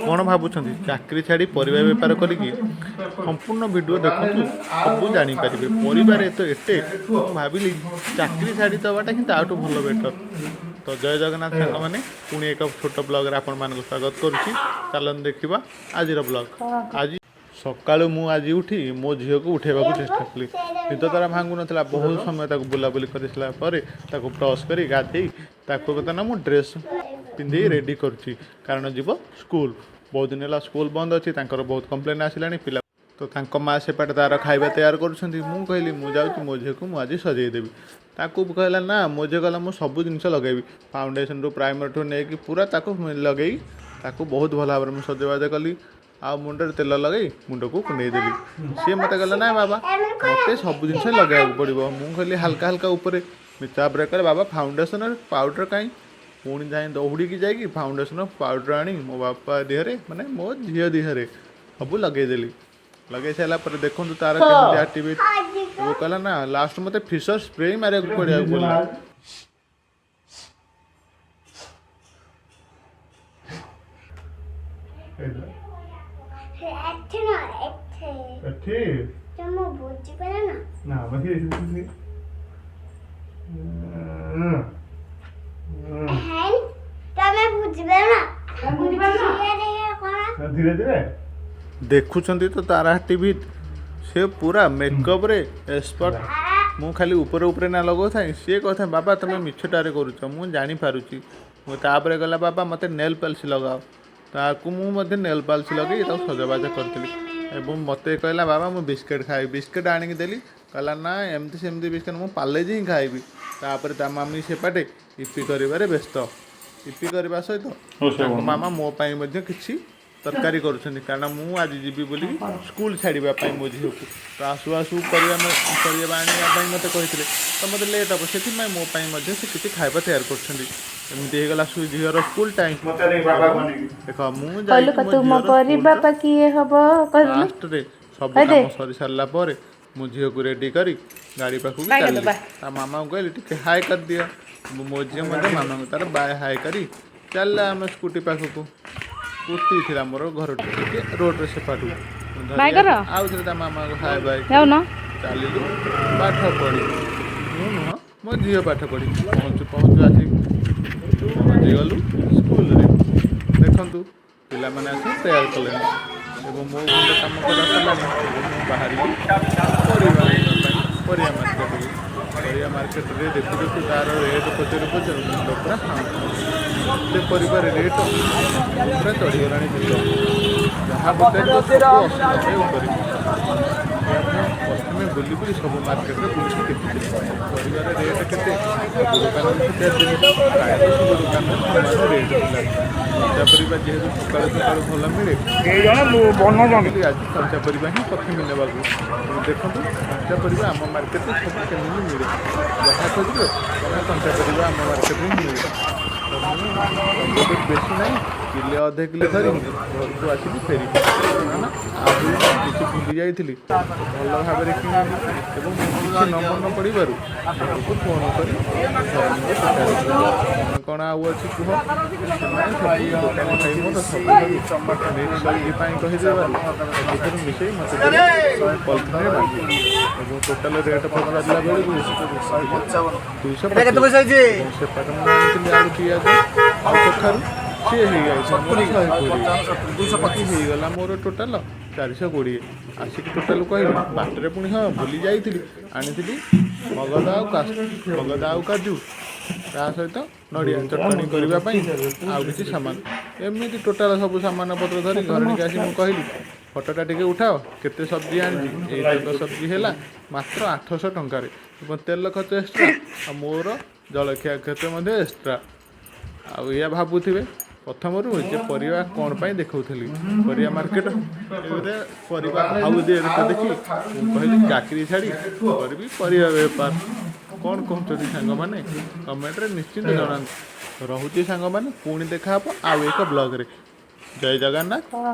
କ'ଣ ଭାବୁଛନ୍ତି ଚାକିରି ଛାଡ଼ି ପରିବା ବେପାର କରିକି? ସମ୍ପୂର୍ଣ୍ଣ ଭିଡ଼ିଓ ଦେଖନ୍ତୁ, ସବୁ ଜାଣିପାରିବେ। ପରିବାରେ ତ ଏତେ, ମୁଁ ଭାବିଲି ଚାକିରି ଛାଡ଼ି ଦେବାଟା କିନ୍ତୁ ଆଉଠୁ ଭଲ, ବେଟର୍। ତ ଜୟ ଜଗନ୍ନାଥ ସାଙ୍ଗମାନେ, ପୁଣି ଏକ ଛୋଟ ବ୍ଲଗ୍ରେ ଆପଣମାନଙ୍କୁ ସ୍ୱାଗତ କରୁଛି। ଚାଲନ୍ତୁ ଦେଖିବା ଆଜିର ବ୍ଲଗ୍। ଆଜି ସକାଳୁ ମୁଁ ଆଜି ଉଠି ମୋ ଝିଅକୁ ଉଠାଇବାକୁ ଚେଷ୍ଟା କଲି। ନିଦ ତାର ଭାଙ୍ଗୁନଥିଲା। ବହୁତ ସମୟ ତାକୁ ବୁଲାବୁଲି କରିସାରିଲା ପରେ ତାକୁ ବ୍ରସ୍ କରି, ଗାଧେଇ, ତାକୁ ବର୍ତ୍ତମାନ ମୁଁ ଡ୍ରେସ୍ ପିନ୍ଧେଇ ରେଡ଼ି କରୁଛି, କାରଣ ଯିବ ସ୍କୁଲ। ବହୁତ ଦିନ ହେଲା ସ୍କୁଲ ବନ୍ଦ ଅଛି, ତାଙ୍କର ବହୁତ କମ୍ପ୍ଲେନ୍ ଆସିଲାଣି ପିଲା। ତ ତାଙ୍କ ମା ସେପଟେ ତାର ଖାଇବା ତିଆରି କରୁଛନ୍ତି। ମୁଁ କହିଲି, ମୁଁ ଯାଉଛି, ମୋ ଝିଅକୁ ମୁଁ ଆଜି ସଜେଇ ଦେବି। ତାକୁ କହିଲା ନା, ମୋ ଝିଅ କହିଲା, ମୁଁ ସବୁ ଜିନିଷ ଲଗେଇବି। ଫାଉଣ୍ଡେସନଠୁ, ପ୍ରାଇମରଠୁ ନେଇକି ପୁରା ତାକୁ ଲଗେଇ ତାକୁ ବହୁତ ଭଲ ଭାବରେ ମୁଁ ସଜବାଜ କଲି ଆଉ ମୁଣ୍ଡରେ ତେଲ ଲଗେଇ ମୁଣ୍ଡକୁ କୁଣ୍ଡେଇ ଦେଲି। ସିଏ ମୋତେ କହିଲା, ନା ବାବା, ମୋତେ ସବୁ ଜିନିଷ ଲଗେଇବାକୁ ପଡ଼ିବ। ମୁଁ କହିଲି, ହାଲକା ହାଲକା ଉପରେ। ତାପରେ କହିଲେ, ବାବା, ଫାଉଣ୍ଡେସନ ପାଉଡ଼ର କାହିଁ? ପୁଣି ଯାଇ ଦୌଡ଼ିକି ଯାଇକି ଫାଉଣ୍ଡେସନ ପାଉଡ଼ର ଆଣି ମୋ ବାପା ଦେହରେ, ମାନେ ମୋ ଝିଅ ଦେହରେ ସବୁ ଲଗେଇଦେଲି। ଲଗେଇ ସାରିଲା ପରେ ଦେଖନ୍ତୁ ତାର କେମିତି ଆକ୍ଟିଭିଟି। କହିଲା ନା, ଲାଷ୍ଟ ମୋତେ ଫିସର ସ୍ପ୍ରେ ମାରିବାକୁ ପଡ଼ିବାକୁ ପଡ଼ିଲା। ଏଠି ନା ଏଠି? ଏଠି। ତମ ବୁଝିପାରିଲ ନା? ନା, ବାକି ହେଇ, ତମେ ବୁଝିପାରିଲ ନା କଣ? ଧୀରେ ଧୀରେ ଦେଖୁଛନ୍ତି ତ ତାର ଆକ୍ଟିଭିଟି। ସେ ପୁରା ମେକଅପ୍ରେ ଏକ୍ସପର୍ଟ। ମୁଁ ଖାଲି ଉପରେ ଉପରେ ନା ଲଗାଉଥାଏ, ସିଏ କହୁଥାଏ, ବାବା, ତୁମେ ମିଛଟାରେ କରୁଛ, ମୁଁ ଜାଣିପାରୁଛି। ମୁଁ ତାପରେ ଗଲା, ବାବା, ମୋତେ ନେଲ୍ ପଲିସ୍ ଲଗାଅ। ତାକୁ ମୁଁ ମଧ୍ୟ ନେଲ୍ ପଲିସ୍ ଲଗାଇ ତାକୁ ସଜବାଜ କରିଥିଲି। ଏବଂ ମୋତେ କହିଲା, ବାବା, ମୁଁ ବିସ୍କେଟ୍ ଖାଇବି। ବିସ୍କେଟ୍ ଆଣିକି ଦେଲି। କହିଲା, ନା, ଏମିତି ସେମିତି ବିସ୍କେଟ୍, ମୁଁ ପାର୍ଲେଜି ହିଁ ଖାଇବି। ତାପରେ ତା ମାମି ସେପାଟେ ଇପି କରିବାରେ ବ୍ୟସ୍ତ। ଇପି କରିବା ସହିତ ତାଙ୍କ ମାମା ମୋ ପାଇଁ ମଧ୍ୟ କିଛି ତରକାରୀ କରୁଛନ୍ତି, କାରଣ ମୁଁ ଆଜି ଯିବି ବୋଲି ସ୍କୁଲ ଛାଡ଼ିବା ପାଇଁ ମୋ ଝିଅକୁ। ତ ଆସୁ ଆସୁ ପରିବା ପରିବା ଆଣିବା ପାଇଁ ମୋତେ କହିଥିଲେ, ତ ମୋତେ ଲେଟ୍ ହେବ, ସେଥିପାଇଁ ମୋ ପାଇଁ ମଧ୍ୟ ସେ କିଛି ଖାଇବା ତିଆରି କରୁଛନ୍ତି। ଏମିତି ହେଇଗଲା ଝିଅର ସ୍କୁଲ ଟାଇମ୍। ଦେଖ, ମୁଁ କହିଲୁ ଯାଇକି ମୋ ତୁମ ଝିଅର ପରି ସ୍କୁଲର ବାପା କିଏ ହବ, କହିଲୁ। ଲାଷ୍ଟରେ ସବୁ କହିଦେ। କାମ ସରି ସାରିଲା ପରେ ମୁଁ ଝିଅକୁ ରେଡ଼ି କରି ଗାଡ଼ି ପାଖକୁ ବାଏ କରିଦେ, ଚାଲିଲି। ବାଏ। ତା ମାମାଙ୍କୁ କହିଲି, ଟିକେ ହାଏ କରିଦିଅ। ମୋ ଝିଅ ମଧ୍ୟ ମାମାଙ୍କୁ ତାର ବାଏ ହାଏ କରି ଚାଲିଲା। ଆମେ ସ୍କୁଟି ପାଖକୁ, ସ୍କୁଟି ଥିଲା ମୋର ଘରଠୁ ଟିକେ ରୋଡ଼ରେ ସେପାଟକୁ। ମୁଁ ଧରି ବାଏ କର। ଆଉ ଥରେ ତା ମାମାକୁ ହାଏ ବାଏ କରି ଯାଉନ। ଚାଲିଲୁ ପାଠ ପଢ଼ି। ମୁଁ ନୁହଁ, ମୋ ଝିଅ ପାଠ ପଢ଼ି ପହଞ୍ଚୁ ପହଞ୍ଚୁ ଆସିକି ପହଞ୍ଚିଗଲୁ ସ୍କୁଲରେ। ଦେଖନ୍ତୁ, ପିଲାମାନେ ଆସି ପ୍ରେୟାର କଲେଣି ଏବଂ ମୋ ମୁଣ୍ଡ କାମ କରିବା ସରିଲାଣି ଏବଂ ମୁଁ ବାହାରିଲି ପରିବା ଆଣିବା ପାଇଁ ପରିବା ମାର୍କେଟକୁ। ପରିବା ମାର୍କେଟରେ ଦେଖୁ ଦେଖୁ ତାର ରେଟ୍ ପଚାରୁ ପଚାରୁ ମୁଣ୍ଡ ପୁରା ହାଁ ଖାଁ। ଏତେ ପରିବାର ରେଟ୍ ପୁରା ଚଢ଼ିଗଲାଣି ମୁଣ୍ଡ। ଯାହା ପଚାରିବ ସବୁ 80-90 ଉପରେ। ମୁଁ ପ୍ରଥମେ ବୁଲି ବୁଲି ସବୁ ମାର୍କେଟରେ ବୁଲିକି ଦେଖିଥିଲି ପରିବାର ରେଟ୍ କେତେ। ସବୁ ଦୋକାନରେ ପଚାରିଥିଲି, ପ୍ରାୟତଃ ସବୁ ଦୋକାନରେ ସମାନ ରେଟ୍ ଥିଲା। କଞ୍ଚା ପରିବା ଯେହେତୁ ସକାଳୁ ସକାଳୁ ଭଲ ମିଳେ, ଭାବିଲି ଆଜି କଞ୍ଚା ପରିବା ହିଁ ପ୍ରଥମେ ନେବାକୁ। ଏବଂ ଦେଖନ୍ତୁ, କଞ୍ଚା ପରିବା ଆମ ମାର୍କେଟରେ ସବୁ କେମିତି ମିଳେ। ଯାହା ଖୋଜିବେ ତାହା କଞ୍ଚା ପରିବା ଆମ ମାର୍କେଟରେ ହିଁ ମିଳେ। ତ ମୁଁ ବଜେଟ୍ ବେଶୀ ନାହିଁ, କିଲେ ଅଧେ କିଲୋ ଧରି ଘରକୁ ଆସିଲି ଫେରିବି, କାରଣ ଆହୁରି କିଛି ଭୁଲି ଯାଇଥିଲି। ଭଲ ଭାବରେ କିଣିଲି ଏବଂ ମୁଁ କିଛି ନ ମନେ ପଡ଼ିବାରୁ ଘରକୁ ଫୋନ୍ କରି ଘରଙ୍କୁ ପଚାରିଲି, କ'ଣ କ'ଣ ଆଉ ଅଛି କୁହ। ସେମାନେ ସବୁ ଦୋକାନୀ ଭାଇ ମୋର ସବୁଠାରୁ ମିକ୍ସ ସବଜି ପାଇଁ କହିଦେବାରୁ ସବୁଥିରୁ ମିଶେଇ ମୋତେ ଦେଲେ ପଲିଥିନରେ ବାନ୍ଧି ଏବଂ ଟୋଟାଲ ରେଟ୍ ପଚାରିଲା ବେଳକୁ 225। ଏବଂ ସେପାଟେ ମୁଁ ଆଣିଥିଲି ଆଳୁ, ପିଆଜ ଆଉ କଖାରୁ, ସିଏ ହେଇଯାଇଛି ମୋର 120। ଏମିତି ହେଇଗଲା ମୋର ଟୋଟାଲ 420। ଆସିକି ଟୋଟାଲ କହିଲି ବାଟରେ ପୁଣି, ହଁ, ଭୁଲି ଯାଇଥିଲି, ଆଣିଥିଲି ମଗଦ ଆଉ କାଜୁ, ତା ସହିତ ନଡ଼ିଆ ଚଟଣି କରିବା ପାଇଁ ଆଉ କିଛି ସାମାନ। ଏମିତି ଟୋଟାଲ ସବୁ ସାମାନ ପତ୍ର ଧରି ଘରେ ଆସି ମୁଁ କହିଲି, ଫଟୋଟା ଟିକେ ଉଠାଅ, କେତେ ସବଜି ଆଣିଛି। ଏଇତକ ସବଜି ହେଲା ମାତ୍ର 800 ଟଙ୍କାରେ ଏବଂ ତେଲ ଖର୍ଚ୍ଚ ଏକ୍ସଟ୍ରା ଆଉ ମୋର ଜଳଖିଆ ଖର୍ଚ୍ଚ ମଧ୍ୟ ଏକ୍ସଟ୍ରା। ଆଉ ଏଇଆ ଭାବୁଥିବେ ପ୍ରଥମରୁ ଯେ ପରିବା କ'ଣ ପାଇଁ ଦେଖାଉଥିଲି। ପରିବା ମାର୍କେଟ ଏବେ ପରିବା ଭାଉ ରେଟ୍ ଦେଖି ମୁଁ କହିଲି, ଚାକିରି ଛାଡ଼ି କରିବି ପରିବା ବେପାର। କ'ଣ କହୁଛନ୍ତି ସାଙ୍ଗମାନେ, କମେଣ୍ଟରେ ନିଶ୍ଚିନ୍ତ ଜଣାନ୍ତୁ। ରହୁଛି ସାଙ୍ଗମାନେ, ପୁଣି ଦେଖାହେବ ଆଉ ଏକ ବ୍ଲଗ୍ରେ। ଜୟ ଜଗନ୍ନାଥ, ଜୟ